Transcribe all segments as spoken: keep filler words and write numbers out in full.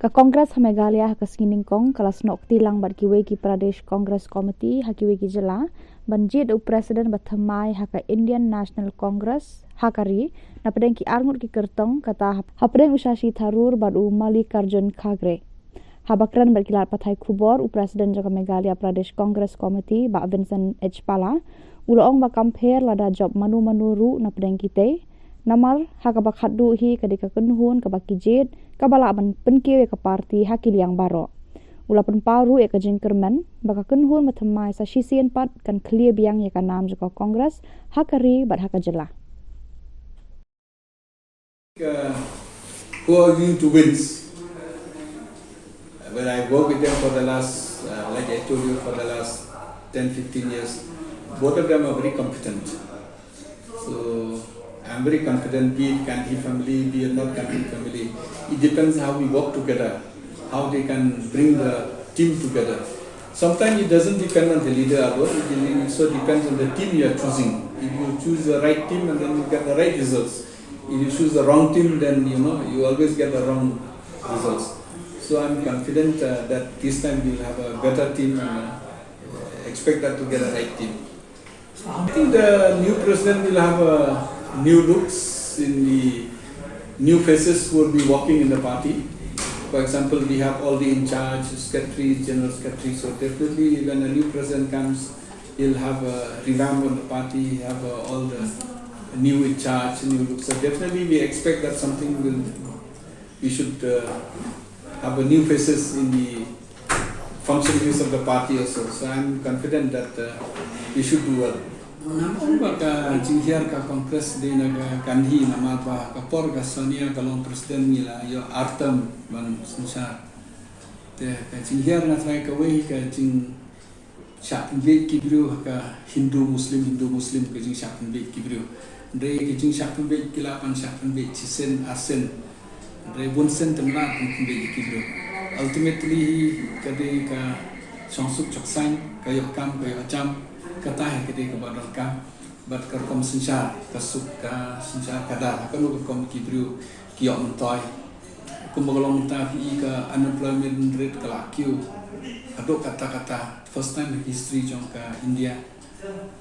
Ka Congress ha Meghalaya ha ka sngi Nyngkong ka la snoh kti lang bad kiwei ki Pradesh Congress Committee ha kiwei ki jylla ban jied u President ba thymmai ha ka Indian National Congress ha ka ri, na pdeng ki arngut ki kyrtong, kata hap-, hapdeng u Shashi Tharoor bad u Mallikarjun Kharge. Haba kren bad ki lad pathai khubor, u President jong ka Meghalaya Pradesh Congress Committee, Bah Vincent H Pala, u la ong ba kam pher lada jop mano mano ruh na pdeng kitei, namar ha kaba khatduh hi ka dei ka kynhun kaba ki jied, kaba lah ban pynkiew ïa ka party ha ki liang baroh. U la pynpaw ruh ïa ka jingkyrmen ba ka kynhun ba thymmai sa shisien pat kan khlieh biang ïa ka nam jong ka Congress ha ka ri bad ha ka jylla. Uh, who are going to win? When I work with them for the last, uh, like I told you, for the last ten, fifteen years, both of them are very competent. So I'm very confident, be it Gandhi family, be it not Gandhi family. It depends how we work together, how they can bring the team together. Sometimes it doesn't depend on the leader alone, it also depends on the team you are choosing. If you choose the right team and then you get the right results, if you choose the wrong team, then, you know, you always get the wrong results. So I'm confident, uh, that this time we'll have a better team and, uh, expect that to get a right team. I think the new president will have a new looks in the new faces who will be working in the party. For example, we have all the in-charge secretaries, general secretaries. So definitely, when a new president comes, he'll have a revamp on the party, have, uh, all the new in-charge, new looks. So definitely, we expect that something will, we should, uh, have a new faces in the functionaries of the party also. So I'm confident that, uh, we should do well. Namar ba ka jinghiar ka Congress dei na ka Gandhi, namar ba ka por ka Sonia ka long president ngi la ïoh ar term ban synshar. Te ka jinghiar nga trai kawei ka jingshah pynbeit ki briew ha ka Hindu Muslim, Hindu Muslim, ka jingshah pynbeit ki briew. Hynrei ka jingshah pynbeit ki lah ban shah pynbeit shisien arsien. Hynrei bun sien te ym lah ban pynbeit ïa ki briew. Ultimately hi ka dei ka shongsuk shongsaiñ, ka ïoh kam, ka ïoh jam, kata hi ka dei kaba donkam. Bad ka rukom synshar, ka suk ka synshar ka dar ha kano ka rukom ki briew ki ïoh myntoi. Kumba ka long mynta phi i ka unemployment rate ka la kiew haduh katta katta, first time in history jong ka India.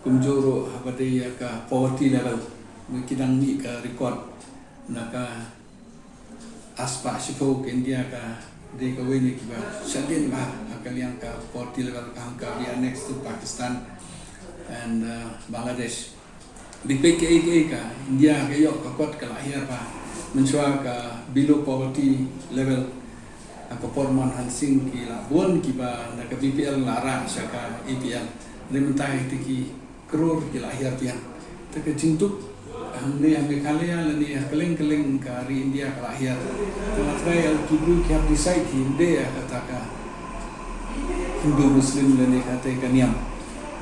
Kumjuh ruh haba dei ïa ka poverty level, ki dang mih ka record na ka arspah shiphew ka India ka dei kawei na kiba shadien bha ha ka liang ka poverty level, ka hangta we are next to Pakistan and, uh, Bangladesh. Bad kaei kaei ka India ka ïoh ka kot ka la hiar bha. Mynshuwa ka below poverty level ha ka por Manmohan Singh ki la bun kiba na ka B P L la rah sha ka A P L. Hynrei mynta hi te ki klur ki la hiar biang. Te ka jingduk hangne ha Meghalaya lane ha kylleng kylleng ka ri India ka la hiar. Te nga trai ïa ki briew ki hap decide hi ym dei ïa kata ka Hindu Muslim lane kata ka niam.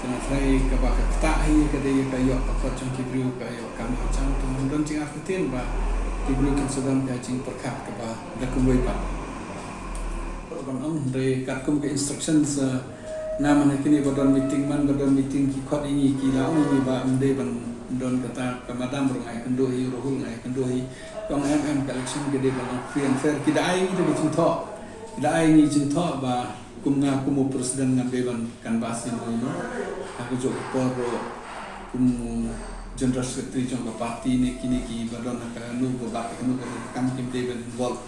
Te nga trai kaba ka ktah hi ka dei ka ïoh ka kot jong ki briew, ka ïoh kam ïoh jam, te ngam don jingartatien ba ki briew kin sa don ka jingpyrkhat kaba da kumwei pat. Ban ong, hynrei katkum ka instructions, uh, na man ha kine ba don meeting, man ba don meeting ki khot ïa ngi, ki la ong ïa ngi ba ym dei ban don kata, ka madam ruh nga ïakynduh hi, u Rahul nga ïakynduh hi. Ka ong em em, ka election ka dei ban long free and fair. Ki da ai ïa ngi da ka jingthoh, ki da ai ïa ngi jingthoh ba kum nga kum u president ngan dei ban canvass ïa uno uno. Ha kajuh ka por ruh kum u general secretary jong ka party ne kine kiba don ha kano ka bat, kano ka kam kim dei ban involve.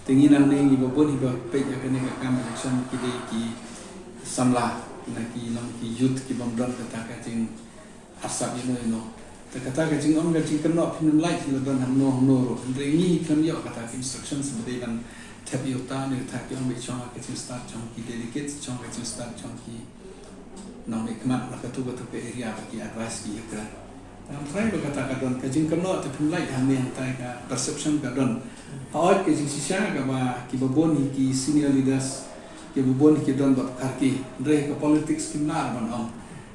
Te ngi nangne ngi ba bun hi ba peit ïa kane ka kam election ki dei ki samla, na ki long ki youth ki bym don kata ka jingarsap ïano ïano. Te kata ka jingong ka jingkynnoh phin ym lait hi la don hangno hangno ruh. Hynrei ngi khlem ïoh kata ka instructions ba dei ban thep ïa uta ne uta, ki ong ba shong ka jingstad jong ki delegates, shong ka jingstad jong ki nongmihkhmat na katu katu ka area ba ki advice ki ïa ka. Ngam trai ba kata ka don ka jingkynnoh, te phin lait hangne hangtai ka perception ka don. Hooid, ka jingshisha kaba kiba bun hi ki senior leaders, kiba bun hi ki don bad Kharge. Hynrei ka politics kim lah ban ong.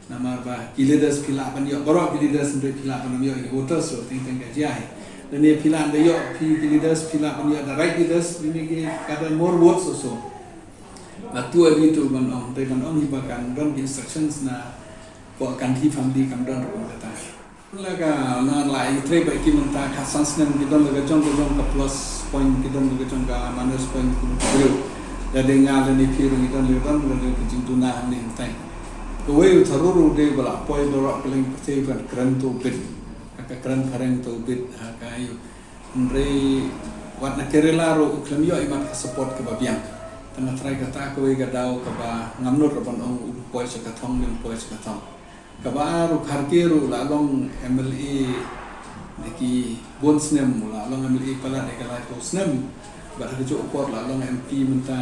Namar ba ki leaders phi lah ban ïoh baroh ki leaders, hynrei phi lah ban ym ïoh ïa ki voters ruh, teng teng ka jia hi. Lane phi lah da ïoh phi ki leaders, phi lah ban ïoh da right leaders, lane ki gather more votes also. Ba tu adi tu ban ong, hynrei ban ong hi ba kan don ki instructions na pok Gandhi family kam don ruh kata. La ka na la i trei ba ki mynta ka san snem ki don la ka jong ka jong ka plus point, ki don la ka jong ka minus point ki briew. Da dei nga la ni phi ruh ngi don la ka don la ka jingduna hangne hangtai. Kawei u tharur u dei ba la poi da rok ka leng pyrthei ban kren to bit. Ka kren phareng to bit ha ka yu. Hynrei wat na Kerala ruh u khlem ïoh i mat ka support kaba biang. Tang nga trai kata kawei ka daw kaba ngam nud ban ong u poi sha ka thong, lim poi sha ka thong. Kaba ar u Kharke ruh la long M L A da ki bun snem, la long M L A palat da ka lai phew snem. Bad ha ka juh por la long M P mynta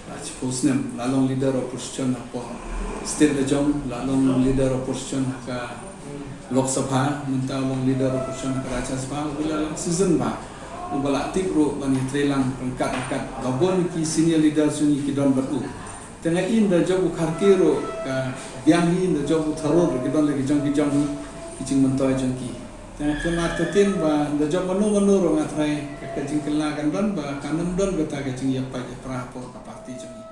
la shiphew snem, la long leader opposition ha ka state la jong, la long leader opposition ha ka Lok Sabha, mynta long leader opposition ha ka Rajya Sabha, u la long season ba. U ba la tip ruh ban ïatreilang ryngkat ryngkat. Ba bun ki senior leaders jong ngi ki don bad u. Te nga in da jop u Kharke ruh ka biang hi, da jop u tharur ki don la ki jong ki jong hi, ki jingmyntoi jong ki. Te nga khlem artatien ba da jop mano mano ruh nga trai ka, ka jingkylla kan don ba kan ym don kata ka jingïapait ïapra por ka party jong ngi.